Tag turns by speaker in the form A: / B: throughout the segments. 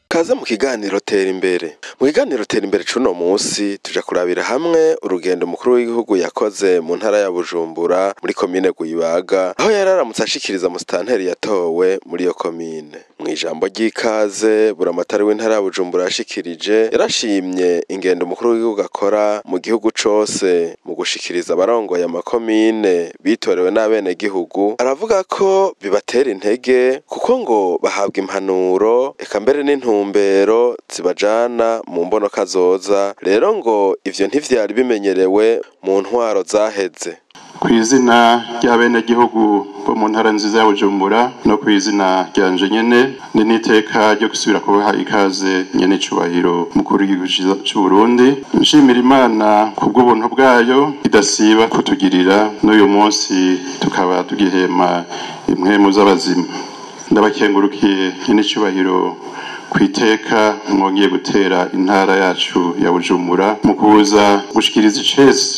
A: Kaze mu kiganiro Tera Imbere. Mu kiganiro Tera Imbere cuno munsi tuja kurabira hamwe urugendo mukuru w'igihugu yakoze mu ntara ya Bujumbura muri komine Rwibaga, aho yararamutse ashikiriza musitanteri yatowe muri iyo komine. Mw'ijambo ry'ikaze buramatari w'intara ya Bujumbura yashikirije, yarashimye ingendo mukuru w'igihugu akora mu gihugu cose mu gushikiriza abarongoye amakomine bitorewe n'abenegihugu. Aravuga ko bibatera intege kuko ngo bahabwa impanuro eka mbere n'intumbero zibajana mu mbonoka zoza. Rero ngo ivyo ntivyari bimenyerewe mu ntwaro zaheze.
B: Kw'izina ry'abenegihugu bo mu ntara nziza ya Bujumbura no kw'izina ryanje nyene, ni n'iteka ryo gusubira kubaha ikaze nyene icubahiro mukuru w'igihugu c'u Burundi. Nshimira Imana kubw'ubuntu bwayo idasiba kutugirira, n'uyu munsi tukaba tugihema impwemu z'abazima. Ndabakengurukiye nyene icubahiro kwiteka mwongeye gutera intara yacu ya Bujumbura mu kuza gushikiriza icese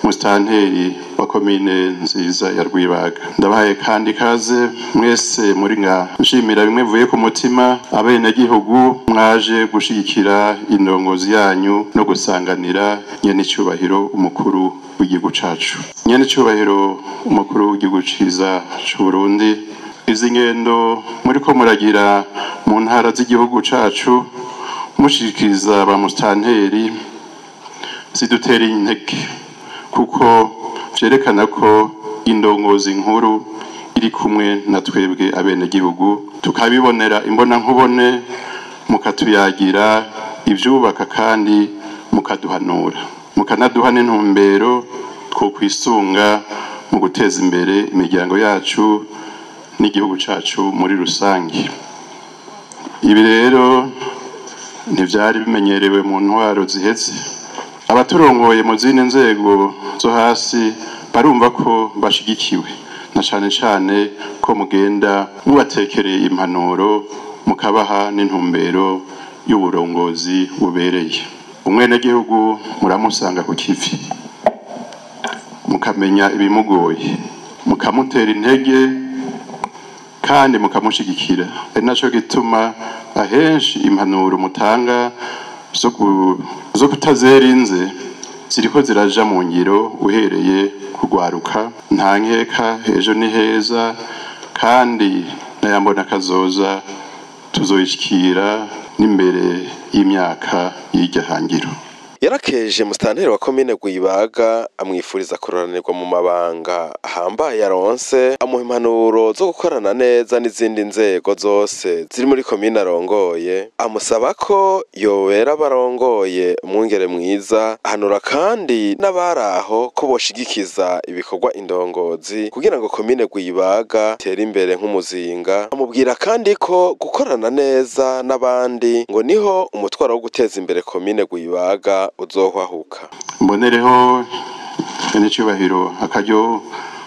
B: musitanteri wa komine nziza ya Rwibaga. Ndabahaye kandi ikaze mwese muri nga nshimira bimwe mvuye ku mutima abenegihugu mwaje gushigikira indongozi yanyu no gusanganira nyene icubahiro umukuru w'igihugu cacu. Nyene icubahiro umukuru w'igihugu ciza c'u Burundi, izi ngendo muriko muragira mu ntara z'igihugu cacu mushikiriza ba musitanteri zidutera intege, kuko vyerekana ko indongozi nkuru iri kumwe na twebwe abenegihugu, tukabibonera imbona nkubone, mukatuyagira ivyubaka kandi mukaduhanura, mukanaduha n'intumbero twokwisunga mu guteza imbere imiryango yacu n'igihugu cacu muri rusange. Ibi rero ntivyari bimenyerewe mu ntwaro ziheze. Abaturongoye mu zindi nzego zo hasi barumva ko bashigikiwe, na cane cane ko mugenda mubatekereye impanuro, mukabaha n'intumbero y'uburongozi bubereye. Umwenegihugu muramusanga ku kivi, mukamenya ibimugoye, mukamutera intege kandi mukamushigikira. Ari naco gituma ahenshi impanuro mutanga zo kutazerinze ziriko ziraja mu ngiro, uhereye kugwaruka. Nta nkeka ejo ni heza, kandi nayambona kazoza tuzoyishikira n'imbere y'imyaka y'iryo hangiro.
A: Yarakeje musitanteri wa komine Rwibaga, amwifuriza kuroranirwa mu mabanga ahambaye yaronse, amuha impanuro zo gukorana neza n'izindi nzego zose ziri muri komine arongoye, amusaba ko yobera abarongoye umwungere mwiza, ahanura kandi n'abari aho ko boshigikiza ibikorwa indongozi kugira ngo komine Rwibaga itere imbere nk'umuzinga. Amubwira kandi ko gukorana neza n'abandi ngo niho umutwaro wo guteza imbere komine Rwibaga uzohwahuka.
B: Mbonereho n'icyubahiro akaryo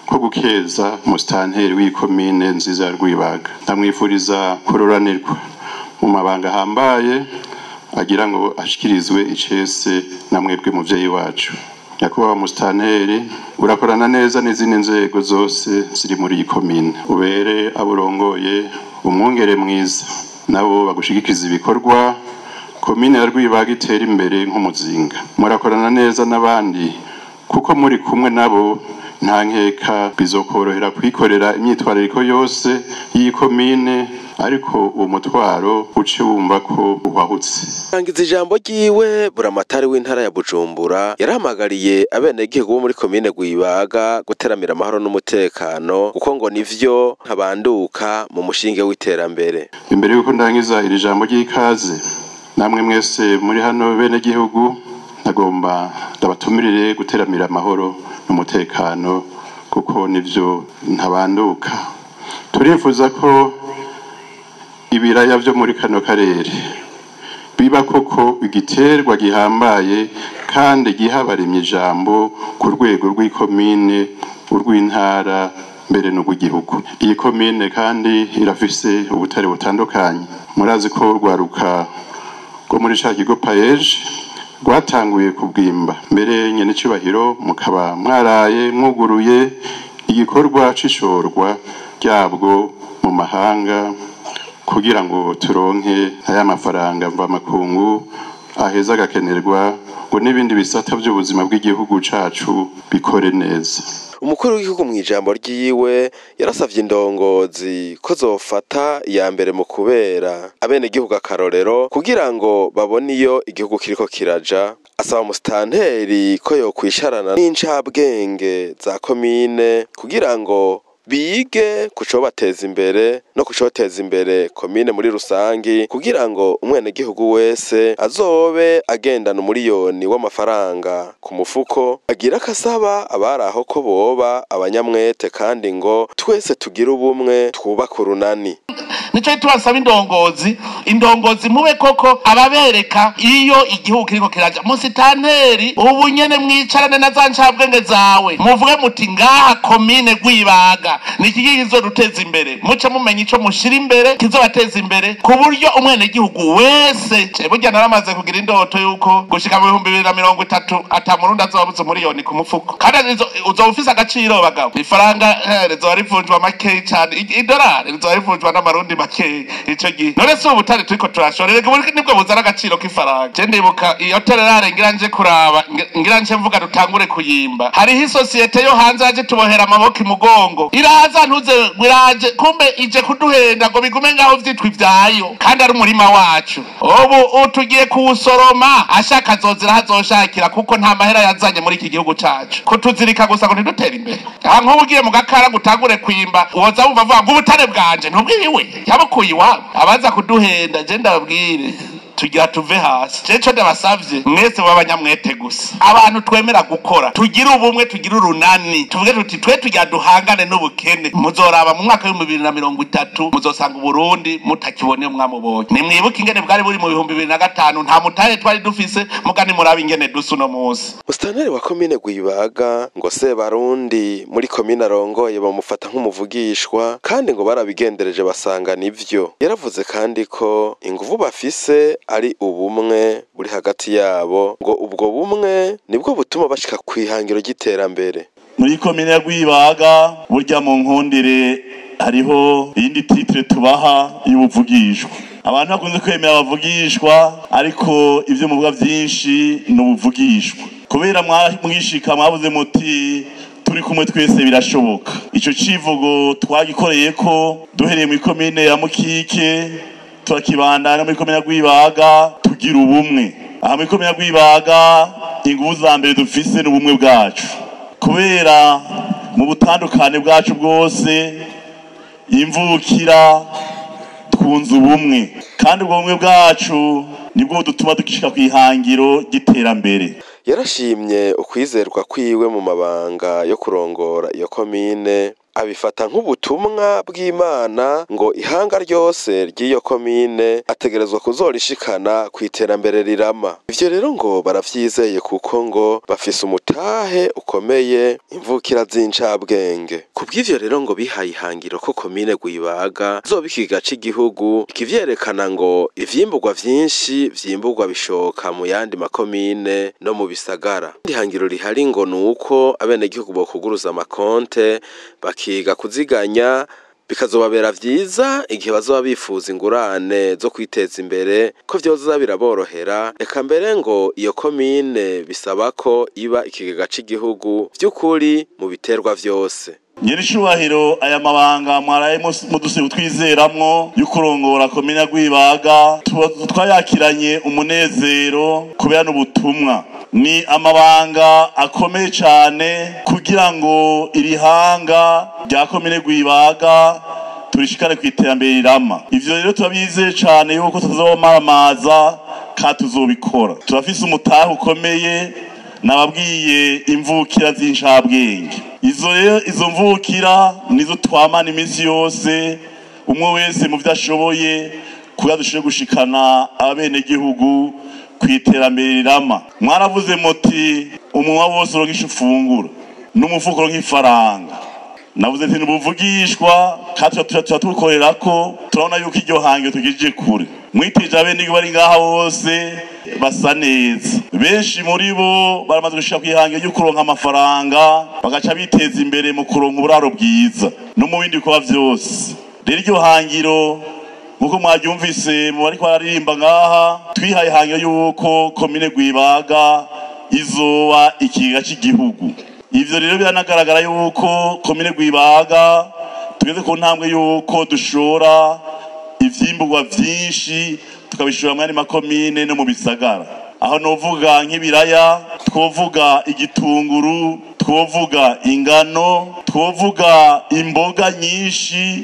B: ko gukeza musitanteri w'ikomine nziza ya Rwibaga. Ndamwifuriza kuroranirwa mu mabanga ahambaye agira ngo ashikirizwe icese na mwebwe muvyeyi wacu. Nyakubahwa musitanteri, urakorana neza n'izindi nzego zose ziri muri iyi komine, ubere aburongoye umwungere mwiza, nabo bagushigikiza ibikorwa komine ya Rwibaga itera imbere nk'umuzinga. Murakorana neza n'abandi kuko muri kumwe nabo nta nkeka bizokorohera kwikorera imyitwarariko yose y'ikomine, ariko uwo mutwaro uce wumva ko uhahutse.
A: Rangiza ijambo ryiwe, buramatari w'intara ya Bujumbura yarahamagariye abenegihugu bo muri komine Rwibaga guteramira amahoro n'umutekano, kuko ngo nivyo ntabanduka mu mushinge w'iterambere.
B: Imbere yuko ndangiza iri jambo ry'ikaze, namwe mwese muri hano benegihugu, nagomba ndabatumirire guteramira amahoro n'umutekano, kuko nivyo ntabanduka. Turifuza ko ibiraya vyo muri kano karere biba koko igiterwa gihambaye kandi giha abarimyi ijambo ku rwego rw'ikomine, urw'intara mbere n'urw'igihugu. Iyi komine kandi irafise ubutare butandukanye. Murazi ko urwaruka rwo muri ca kigo PAEEJ rwatanguye kubwimba, mbere nyen'icubahiro mukaba mwaraye mwuguruye igikorwa c'ishorwa ryabwo mu mahanga kugira ngo turonke aya mafaranga mvamakungu aheza agakenerwa ngo n'ibindi bisata by'ubuzima bw'igihugu cacu bikore neza.
A: Umukuru w'igihugu mu ijambo ryiwe yarasavye indongozi ko zofata iya mbere mu kubera abenegihugu akarorero kugira ngo babone iyo igihugu kiriko kiraja. Asaba musitanteri ko yokwicarana n'incabwenge za komine kugira ngo bige kucobateza imbere no kucoteza imbere komine muri rusangi, kugira ngo umwenegihugu wese azobe agendana umuriyoni w'amafaranga ku mufuko. Agira akasaba abari aho ko boba abanyamwete kandi ngo twese tugire ubumwe twubake urunani.
C: Nico tubasaba indongozi, indongozi mube koko ababereka iyo igihugu kiriko kiraja. Musitanteri ubu nyene mwicarane na za ncabwenge zawe, muvuge muti ngaha komine Rwibaga niki kizoduteza imbere, muce mumenya ico mushira imbere kizobateza imbere ku buryo umwenegihugu wese. Burya naramaze kugira indoto yuko gushika mu 2030 ata murundi azoba umuriyoni ku mufuko, kandi uzoba ufise agaciro bagabo. Ifaranga rizoba rivunjwa makeyi cane, idolari rizoba rivunjwa n'amarundi makeyi ico gihe. None si ubutare turiko turashora, reka nibwo buzana agaciro k'ifaranga. Je ndibuka iyo tererare ngira nje kuraba, ngira nje mvuga dutangure kuyimba, hariho isosiyete yo hanze yaje tubohera amaboko imugongo, iraza ntuze ngwiraje, kumbe ije kuduhenda ngo bigume ngaho vyitwa ivyayo kandi ari umurima wacu. Ubu tugiye kuwusoroma, ashaka azozira hazoshakira kuko nta mahera yazanye muri iki gihugu cacu. Kutuzirika gusa ngo ntidutere imbere. Aha nk'ubu ugiye mu gakara ngo utangure kwimba, woza wumva avuga ngo ubutare bwanje ntubwiwe, yabukuye iwabo. Abaza kuduhenda je ndababwire tugira tuve hasi. Je co ndabasavye mwese b'abanyamwete gusa, abantu twemera gukora, tugire ubumwe, tugire urunani, tuvuge tuti twe tugira duhangane n'ubukene. Muzoraba mu mwaka w'ibihumbi bibiri na mirongo itatu muzosanga Uburundi mutakibone mwamubonye. Nimwibuke ingene bwari buri mu 2005, nta mutahe twari dufise, mugani murabe ingene dusa uno munsi.
A: Musitanteri wa komine Rwibaga ngo Sebarundi muri komine arongoye bamufata nk'umuvugishwa, kandi ngo barabigendereje basanga nivyo. Yaravuze kandi ko inguvu bafise ari ubumwe buri hagati yabo, ngo ubwo bumwe nibwo butuma bashika kwihangiro ry'iterambere.
D: Muri komine ya Rwibaga burya mu nkundire hariho iyindi titre tubaha y'ubuvugishwa. Abantu bakunze kwemera abavugishwa, ariko ivyo muvuga vyinshi ni ubuvugishwa. Kubera mwishika mwabuze muti turi kumwe twese birashoboka. Ico civugo twagikoreye ko duhereye muri komine ya Mukike turakibandana muri komine ya Rwibaga tugira ubumwe. Aha muri komine ya Rwibaga inguvu za mbere dufise n'ubumwe bwacu, kubera mu butandukane bwacu bwose imvukira twunze ubumwe, kandi ubwo bumwe bwacu nibwo dutuma dukishika kwihangiro ry'iterambere.
A: Yarashimye ukwizerwa kwiwe mu mabanga yo kurongora iyo komine, abifata nk'ubutumwa bw'Imana ngo ihanga ryose ry'iyo komine ategerezwa kuzorishikana ku iterambere rirama. Ivyo rero ngo baravyizeye kuko ngo bafise umutahe ukomeye, imvukira z'incabwenge. Kubw'ivyo rero ngo bihaye ihangiro ko komine Rwibaga zoba ikiga c'igihugu, ikivyerekana ngo ivyimburwa vyinshi vyimburwa bishoka mu yandi makomine no mu bisagara. Ihangiro rihari ngo nuko abenegihugu bokuguruza amakonte bakiga kuziganya, bikazobabera vyiza igihe bazoba bifuza ingurane zo kwiteza imbere, ko vyoza biraborohera. Eka mbere ngo iyo komine bisaba ko iba ikigega c'igihugu vy'ukuri mu biterwa vyose.
D: Nyiricubahiro, aya mabanga mwaraye muduse twizeramwo y'ukurongora komine Rwibaga twayakiranye umunezero kubera n'ubutumwa. Ni amabanga akomeye cane kugira ngo iri hanga rya komine Rwibaga turishikane kw'iterambere rirama. Ivyo rero turabizeye cane yuko tuzomaramaza kandi tuzobikora. Turafise umutahe ukomeye, nababwiye imvukira z'incabwenge. Izo rero izo mvukira nizo twamana iminsi yose, umwe wese mu vyo ashoboye kugira dushobore gushikana abenegihugu ku iterambere rirama. Mwaravuze muti umunwa wose uronka ico ufungura n'umufuko uronka ifaranga. Navuze nti nubuvugishwa kandi tuba tukorerako, turabona yuko iryo hangiro tugejeje kure. Mwiteje abenegihugu bari ngaha bose basa neza, benshi muri bo baramaze gushika kw'ihangiro ryo kuronka amafaranga, bagaca biteza imbere mu kuronka uburaro bwiza no mu bindi bikorwa vyose. Rero iryo hangiro nkuko mwaryumvise mu bariko bararirimba ngaha, twihaye ihangiro yuko komine Rwibaga izoba ikigega c'igihugu. Ivyo rero biranagaragara yuko komine Rwibaga tugeze ku ntambwe yuko dushora ivyimburwa vyinshi, tukabishora mu yandi makomine no mu bisagara. Aho novuga nk'ibiraya, twovuga igitunguru, twovuga ingano, twovuga imboga nyinshi,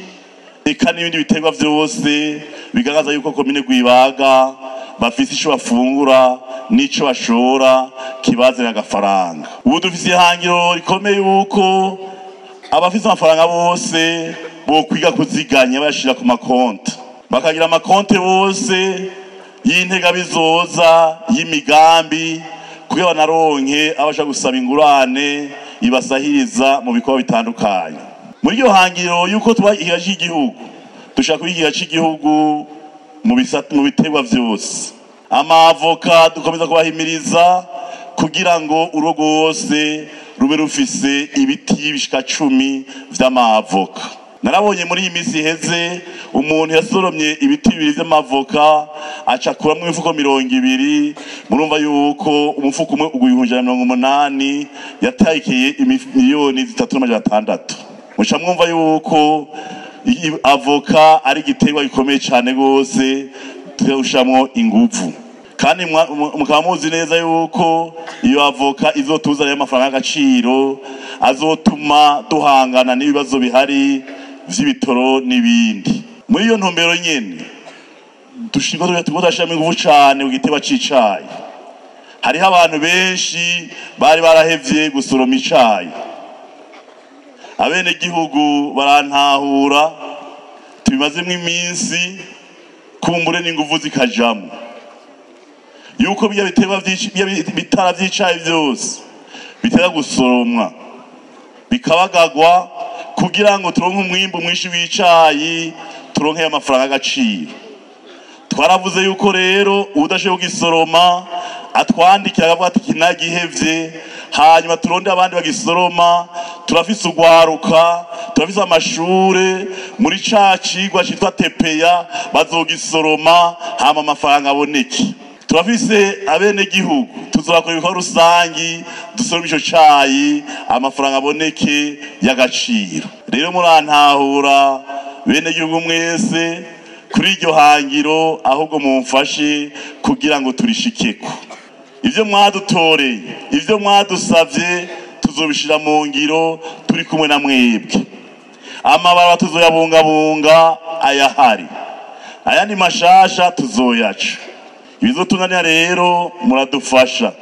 D: eka n'ibindi biterwa vyose bigaragaza yuko komine Rwibaga bafise ico bafungura n'ico bashora kibazanira agafaranga. Ubu dufise ihangiro rikomeye yuko abafise amafaranga bose bokwiga kuziganya bayashira ku makonti, bakagira amakonti bose y'integabizoza y'imigambi, kugira banaronke abasha gusaba ingurane ibasahiriza mu bikorwa bitandukanye. Muri iryo hangiro yuko tuba ikiga c'igihugu, dushaka kuba ikiga c'igihugu mu biterwa vyose. Amavoka dukomeza kubahimiriza kugira ngo urugo rwose rube rufise ibiti bishika 10 vy'amavoka. Narabonye muri iyi minsi iheze umuntu yasoromye ibiti bibiri vy'amavoka aca akuramwo imifuko 20. Murumva yuko umufuko umwe ugura 180,000, yatekeye miliyoni 3,600. Muca mwumva yuko avoka ari igiterwa gikomeye cane gose, turushamwo inguvu. Kandi mukaba muzi neza yuko iyo avoka izotuzanira amafaranga y'agaciro azotuma duhangana n'ibibazo bihari vy'ibitoro n'ibindi. Muri iyo ntumbero nyene dushirwa turashiramo inguvu cane ku giterwa c'icayi. Hariho abantu benshi bari barahevye gusoroma icayi. Abenegihugu barantahura, tubimazemwo iminsi, kumbure n'inguvu zikajamwo yuko birya biterwa bitara vy'icayi vyose bitera gusoromwa bikabagagwa kugira ngo turonke umwimbu mwinshi w'icayi, turonke amafaranga y'agaciro. Twaravuze yuko rero uwudashoboye kugisoroma atwandikira akavuga ati kinagihevye, hanyuma turonde abandi bagisoroma. Turafise urwaruka, turafise amashure muri ca cigwa citwa tepeya, bazogisoroma hama amafaranga aboneke. Turafise abenegihugu, tuzokora ibikorwa rusangi, dusorome ico cayi, amafaranga aboneke y'agaciro. Rero murantahura benegihugu mwese kuri iryo hangiro, ahubwo mumfashe kugira ngo turishikeko. Ivyo mwadutoreye, ivyo mwadusavye tuzobishira mu ngiro turi kumwe na mwebwe. Amabara tuzoyabungabunga ayahari, ayandi mashasha tuzoyaca. Ibizotunanira rero muradufasha.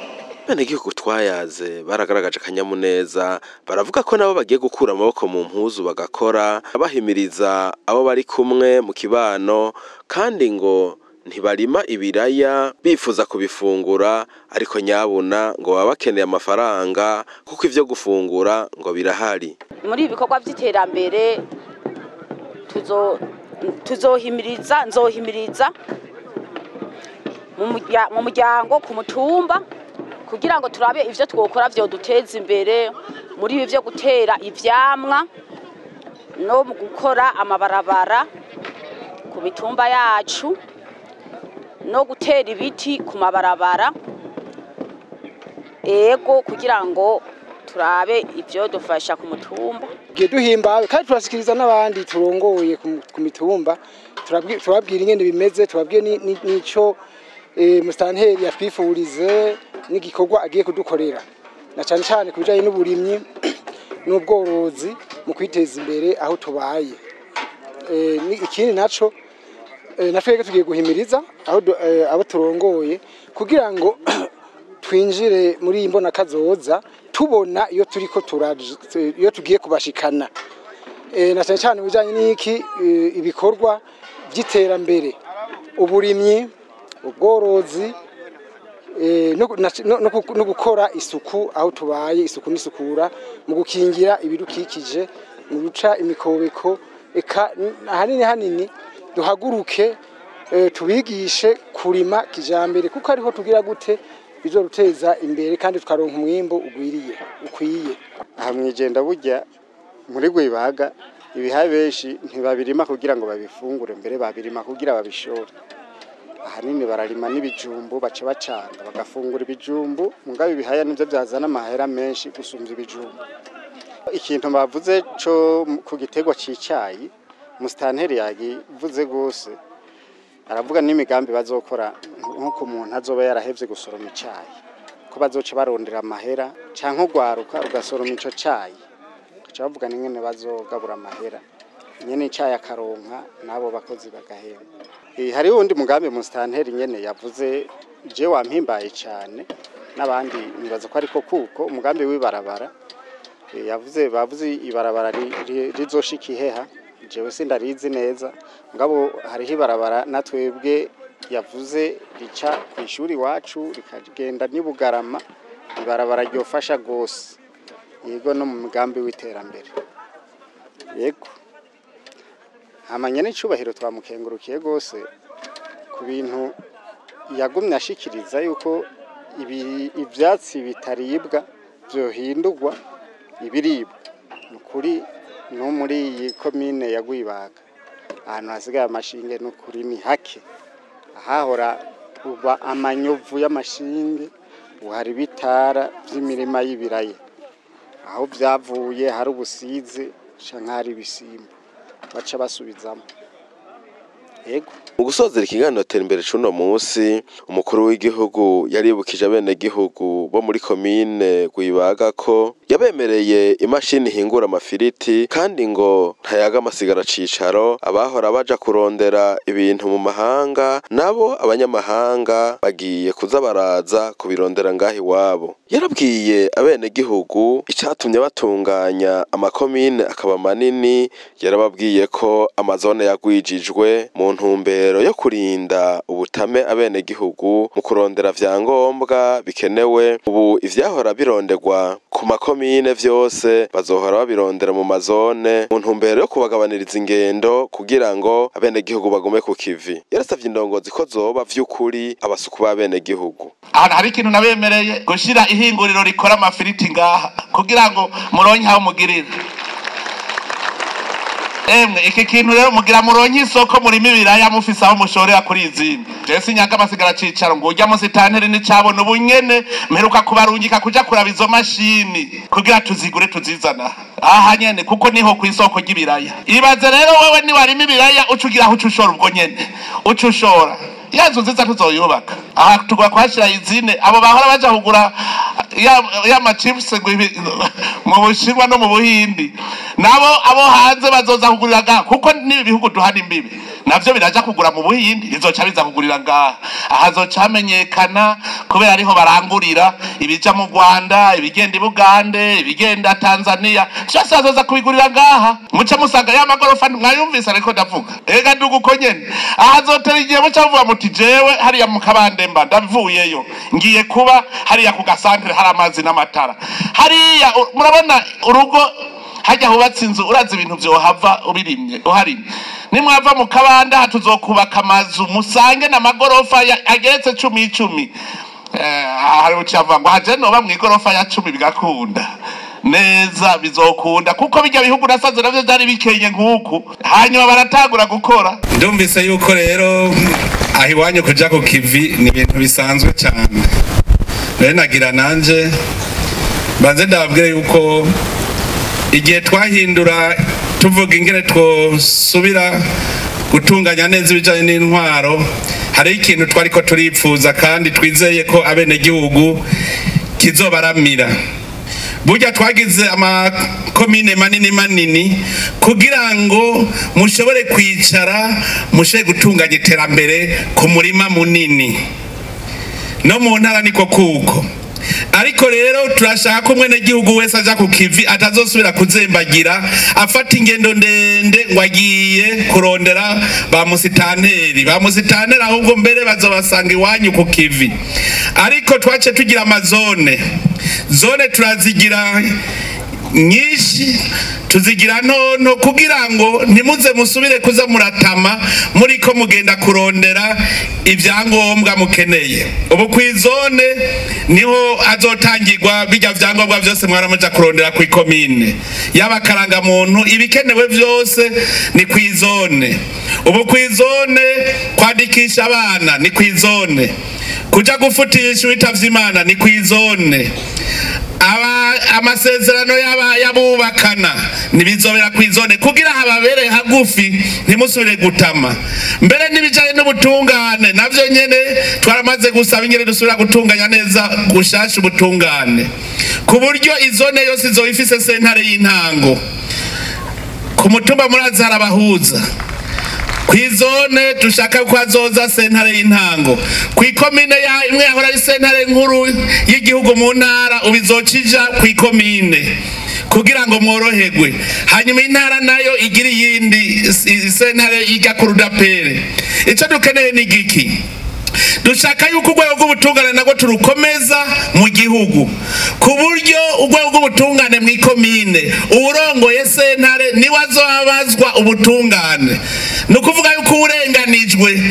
A: Abenegihugu twayaze baragaragaje akanyamuneza, baravuga ko nabo bagiye gukura amaboko mu mpuzu bagakora, bahimiriza abo bari kumwe mu kibano, kandi ngo ntibarima ibiraya bifuza kubifungura, ariko nyabuna ngo baba bakeneye amafaranga kuko ivyo gufungura ngo birahari.
E: Muri ibi bikorwa vy'iterambere tuzohimiriza, nzohimiriza mu muryango ku mutumba kugira ngo turabe ivyo twokora vyoduteza imbere muri ibi vyo gutera ivyamwa no mu gukora amabarabara ku mitumba yacu no gutera ibiti ku mabarabara, ego kugira ngo turabe ivyo dufasha ku mutumba.
F: Giye duhimbawe kandi turasikiriza n'abandi turongoye ku mitumba, turabwira ingene bimeze, turabwira nico musitanteri yatwifurize n'igikorwa agiye kudukorera, na cyane cyane ku bijanye n'uburimyi n'ubworozi mu kwiteza imbere aho tubaye. Ikindi naco natwebwe tugiye guhimiriza abo turongoye kugira ngo twinjire muri iyi mbonakazoza tubona iyo turiko turaje, iyo tugiye kubashikana. Na cyane cyane bijanye n'iki ibikorwa by'iterambere, uburimyi, ubworozi no gukora isuku aho tubaye, isuku n'isukura mu gukingira ibidukikije, mu guca imikobeko, eka ahanini hanini duhaguruke tubigishe kurima kijambere, kuko ariho tugira gute bizoruteza imbere kandi tukaronka umwimbo ugwiriye ukwiye.
G: Aha mwijenda burya muri Rwibaga ibihaye benshi ntibabirima kugira ngo babifungure, mbere babirima kugira babishore. Ahanini bararima n'ibijumbu, baca bacanga bagafungura ibijumbu, mugabo ibihaya nivyo byazana amahera menshi gusumvya ibijumbu. Ikintu bavuze co ku gitegwa c'icayi, musitanteri yagivuze gose, aravuga n'imigambi bazokora nk'uko umuntu azoba yarahevye gusoroma icayi, ko bazoca barondera amahera canke urwaruka rugasoroma ico cayi, baca bavuga n'ingene bazogabura amahera nyene icayi akaronka n'abo bakozi bagahembwa. Hariho uwundi mugambi musitanteri nyene yavuze je wampimbaye cane, n'abandi nibaza ko ariko kuko umugambi w'ibarabara yavuze, bavuze ibarabara rizoshika iheha, jewe sindarizi neza, mugabo hariho ibarabara natwebwe yavuze rica kw'ishuri iwacu rikagenda n'ibugarama, ibarabara ryofasha gose yego no mu mugambi w'iterambere. Yego hamanya n'icubahiro twamukengurukiye gose ku bintu yagumye ashikiriza yuko ivyatsi bitaribwa vyohindurwa ibiribwa. Nukuri no muri iyi komine ya Rwibaga ahantu hasigaye amashinge nukuri ni hake, ahahora uba amanyovu y'amashinge ubu hari ibitara vy'imirima y'ibiraya, aho vyavuye hari ubusize canke hari ibisimba baca basubizamo. Yego.
A: Mu gusozera ikiganiro Tera Imbere c'uno musi, umukuru w'igihugu yaribukije abenegihugu bo muri komine Rwibaga ko yabemereye imashini ihingura amafiriti, kandi ngo ntayaga amasigara cicaro, abahora baja kurondera ibintu mu mahanga nabo abanyamahanga bagiye kuza baraza kubirondera ngaho iwabo. Yarabwiye abenegihugu icatumye batunganya amakomine akaba manini, yarababwiye ko amazone yagwijijwe mu ntumbero yo kurinda ubutame abenegihugu mu kurondera vyangombwa bikenewe. Ubu ivyahora bironderwa ku makomine vyose bazohora babirondera mu mazone mu ntumbero yo kubagabaniriza ingendo kugira ngo abenegihugu bagume ku kivi. Yarasavye indongozi ko zoba vy'ukuri abasuku b'abenegihugu.
C: Ahantu hari ikintu nabemereye gushira ihinguriro rikora amafiriti ngaha kugira ngo muronke aho mugirira. Emwe iki kintu rero mugira muronke isoko murimo ibiraya mufise aho mushorera kuri izindi. Jewe sinyaga amasigara cicaro ngo urya musitanteri nicabona ubu nyene mperuka kubarungika kuja kuraba izo mashini kugira tuzigure tuzizana aha nyene, kuko niho kw'isoko ry'ibiraya. Ibaze rero wewe ni warima ibiraya uca ugira aho uca ushora ubwo nyene uca ushora ya nzu nziza tuzoyubaka aha tugwa kuhashira izine abo bahora baja kugura ya machips mu Bushinwa no mu Buhindi, nabo abo hanze bazoza kugurira ngaha, kuko n'ibi bihugu duhana imbibe navyo biraja kugura mu Buhindi, bizoca biza kugurira ngaha. Aha hazoca hamenyekana kubera ariho barangurira ibija mu Rwanda, ibigenda i Bugande, ibigenda Tanzania, vyose bazoza kubigurira ngaha. Muce musanga ya magorofa mwayumvise ariko ndavuga ega ndugu ko nyene aha hazotera igihe muca muvuga muti jewe hariya mu Kabande mba ndavuyeyo ngiye kuba hariya ku gasantere hari amazi n'amatara. Hariya murabona urugo hajya hubatse inzu, urazi ibintu vyohava ubirimye uharimye. Nimwava mu Kabanda tuzokubaka amazu musange n'amagorofa ageretse 10 10. Hari ucava ngo haje noba mw'igorofa ya 10 bigakunda neza, bizokunda kuko bijya bihugu nasanze navyo vyari bikenye nkuku, hanyuma baratangura gukora.
H: Ndumvise yuko rero aho iwanyu kuja ku kivi ni ibintu bisanzwe cyane. Rero nagira nanje banze ndababwire yuko igihe twahindura tuvuga ingene twosubira gutunganya neza ibijanye n'intwaro, hari ikintu twariko turipfuza kandi twizeye ko abenegihugu kizobaramira. Burya twagize amakomine manini manini kugira ngo mushobore kwicara mushobore gutunganya iterambere ku murima munini. No mu ntara niko kuko Ariko rero turashaka ko umwenegihugu wese aja ku kivi atazosubira kuzembagira afata ingendo ndende ngo agiye kurondera ba musitanteri. Ba musitanteri ahubwo mbere bazobasanga iwanyu ku kivi. Ariko twace tugira amazone, zone turazigira nyinshi, tuzigira ntonto kugira ngo ntimuze musubire kuza muratama muriko mugenda kurondera ibyangombwa mukeneye. Ubu kw'izone niho azotangirwa bijya vyangombwa vyose mwaramuja kurondera kw'ikomine, yaba karangamuntu, ibikenewe vyose ni kw'izone. Ubu kw'izone kwandikisha abana ni kw'izone, kuja gufutisha uwitavye Imana ni kw'izone, amasezerano y'abubakana nibizobera kw'izone kugira hababere hagufi ntimusubire gutama. Mbere n'ibijanye n'ubutungane navyo nyene twaramaze gusaba ingene dusubira gutunganya neza gushasha ubutungane ku buryo izone yose izoba ifise sentare y'intango. Ku mutumba murazi harabahuza, kw'izone dushaka ko hazoza sentare y'intango, kw'ikomine ya imwe yahora ari sentare nkuru y'igihugu mu ntara ubizocija kw'ikomine kugira ngo mworoherwe. Hanyuma intara nayo igira iyindi sentare ijya ku rudapere. Ico dukeneye ni giki? Dushaka yuko urwego rw'ubutungane nagwo turukomeza mu gihugu ku buryo urwego rw'ubutungane mw'ikomine uwurongoye sentare niwe azoabazwa ubutungane. Ni ukuvuga yuko uwurenganijwe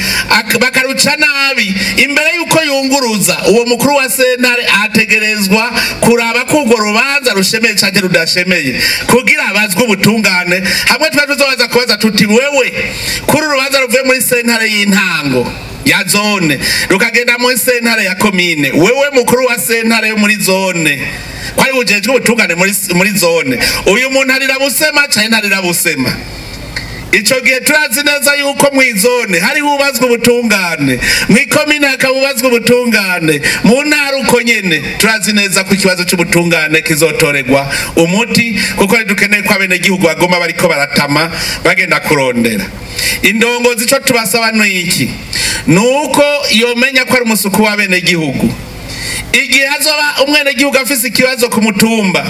H: bakaruca nabi imbere yuko yunguruza, uwo mukuru wa sentare ategerezwa kuraba ko urwo rubanza rushemeye canke rudashemeye kugira abazwe ubutungane. Hamwe tuba tuzobaza kubaza tuti wewe kuri urubanza ruvuye muri sentare y'intango ya zone rukagenda muri sentare ya komine, wewe mukuru wa sentare yo muri zone kwari ujejwe ubutungane muri zone, uyu muntu arira busema canke ntarira busema? Ico gihe turazi neza yuko mw'izone hari hubazwe ubutungane, mw'ikomine hakabubazwe ubutungane, mu ntara uko nyene turazi neza ko ikibazo c'ubutungane kizotorerwa umuti, kuko dukeneye ko abenegihugu bagoma bariko baratama bagenda kurondera. Indongozi ico tubasaba ni iki? Nuko yomenya ko ari umusuku w'abenegihugu. Igihe hazoba umwenegihugu afise ikibazo ku mutumba,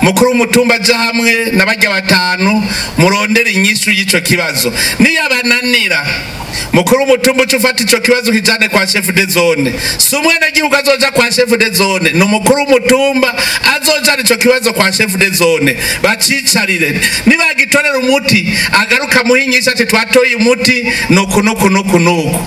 H: mukuru w'umutumba aja hamwe na barya batanu murondere inyishu y'ico kibazo. Niyabananira, mukuru w'umutumba uca ufata ico kibazo kijane kwa chef de zone. Si umwenegihugu azoja kwa chef de zone, ni umukuru w'umutumba azojana ico kibazo kwa chef de zone, bacicarire. Nibagitorera umuti agaruka muhe inyishu ati twatoye umuti nuku nuku nuku nuku.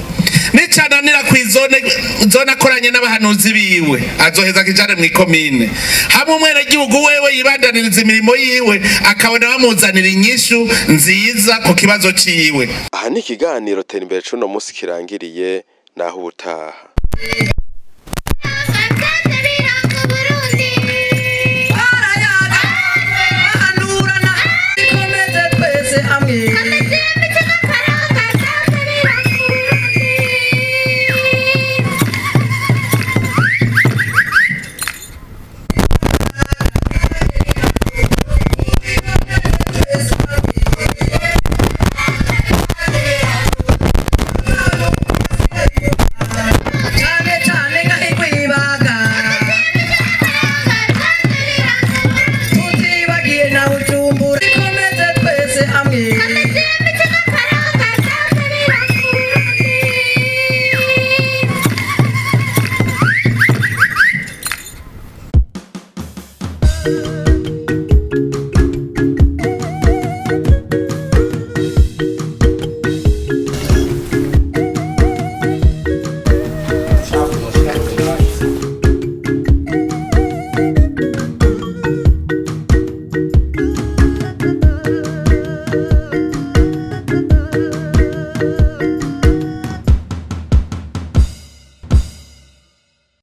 H: Nicananira kw'izone, zone akoranye n'abahanuzi biwe azoheza kijane mw'ikomine. Hamwe umwenegihugu wewe yibandaniriza imirimo yiwe akabona bamuzanira inyishu nziza ku kibazo ciwe.
A: Aha ni ikiganiro Tera Imbere c'uno musi kirangiriye, naho ubutaha.